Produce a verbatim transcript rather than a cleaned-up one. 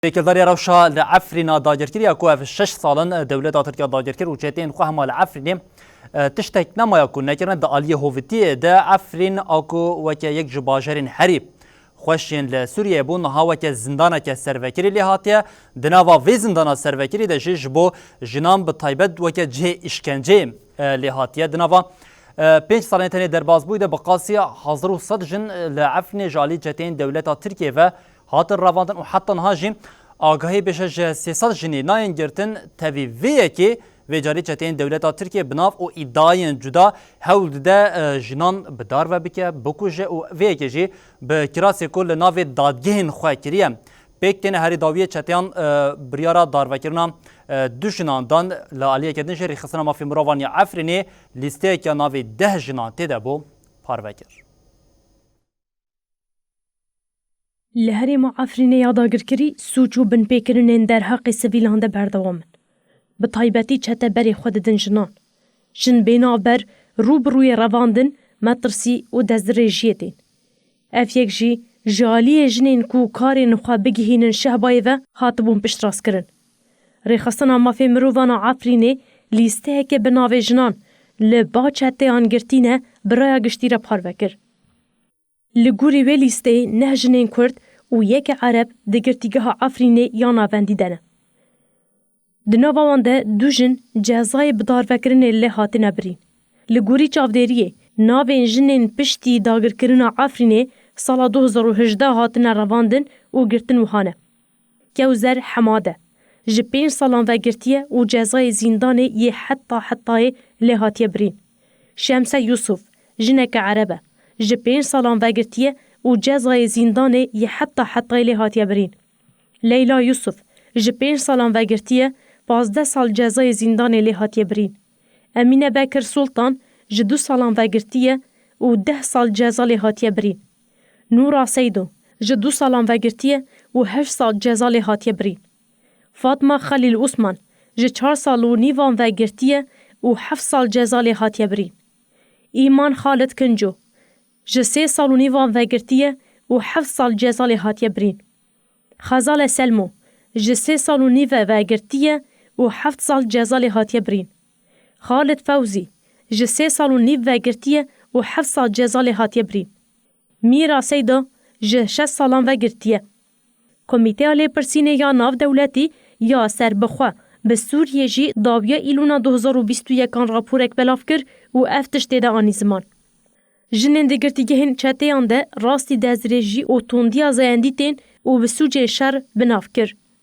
Têkildariya rewşa li Efrîna dagirkirî ya ku ev şeş sal in dewleta Tirkiye dagir kir û çeteyên xwe hema li Efrînê, e, tiştek nemaye ku nekirine di aliyê hovitiyê de Efrîn a ku weke yek ji bajarên herî xweş yên li Sûriyeyê bû, niha weke zindaneke servekirî lê hatiye. Di nava vê zindana servekirî de jî ji bo jinan bi taybet weke cihê îşkenceyê, e, lê hatiye. Di nava, e, pênc salên tenê derbasbûyî de bi qasî hezar û sed jin, e, li Efrînê ji alî çeteyên dewleta Tirkiye ve hatin revandin û heta niha jî agahî bêje ji sê sed jinî nayên girtin. Tevî vê yekê vê carî çeteyên dewleta Tirkiye bi nav û îdiayên cuda hewl dide, e, jinan bi dar ve bike, bikuje û vê yekê jî bi kirasê ku li navê dadgehên xwe kiriye. Pêk têne herî dawiyê çeteyan, e, biryara darvekirina, e, du jinan dan. Li aliyeke din jî Rêxistina Mafê Mirovan ya Efrînê lîsteyeke navê deh jinan tê de bû parve kir. Li herêma Efrînê ya dagirkirî sûc û binpêkirinên derheqê sivîlan de berdewam in. Bi taybetî çete berê xwe didin jinan. Jin bênavber rû bi rûyê revandin, metirsî û destdirêjiyê tên. Ev yek jî ji aliyê jinên ku karên xwe bigihînin şehbayê ve hatibûn piştrastkirin. Rêxistina Mafê Mirovan a Efrînê lîsteyeke bi navê jinan li ba çeteyan girtîne bi raya giştî re parve kir. Li gorî wê lîsteyê neh jinên Kurd û yeke Ereb di girtîgeha Efrînê ya navendî de ne. Di nava wan de du jin cezayê bidarvekirinê lê hatine birîn. Li gorî çavdêriyê, navên jinên piştî dagirkirina Efrînê sala du hezar û hejdeh hatine revandin û girtin wiha ne. Kewzer Hemade, ji pênc salan ve girtiye û cezayê zîndanê yê heta hetayê lê hatiye birîn. Şemse Yusuf, jineke Ereb e, ji pênc salan ve girtiye û cezayê zîndanê yê heta hetayê lê hatiye birîn. Leyla Yusuf, ji pênc salan ve girtiye, pazdeh sal cezayê zîndanê lê hatiye birîn. Emîne Bekir Sultan, ji du salan ve girtiye û deh sal ceza lê hatiye birîn. Nûra Seydo, ji du salan ve girtiye û heşt sal ceza lê hatiye birîn. Fatma Xelîl Usman, ji çar sal û nîvan ve girtiye û heft sal ceza lê hatiye birîn. Îman Xalid Kinco, ji sê sal û nîvan ve girtiye û heft sal ceza lê hatiye birîn. Xezale Selmo, ji sê sal û nîve ve girtiye û heft sal ceza lê hatiye birîn. Xalid Fewzî, ji sê sal û nîv ve girtiye û heft sal ceza lê hatiye birîn. Mîra Seyda, ji şeş salan ve girtiye. Komîteya Lêpirsînê ya Navdewletî ya Serbixwe bi Sûriyê jî dawiya Îlûna du hezar û bîst û yekan raporek belav kir û ev tişt tê de anî ziman. Jinên di girtîgehên çeteyan de rastî destdirêjî û tundiya zayendî tên û bi sûcê şer bi nav kir.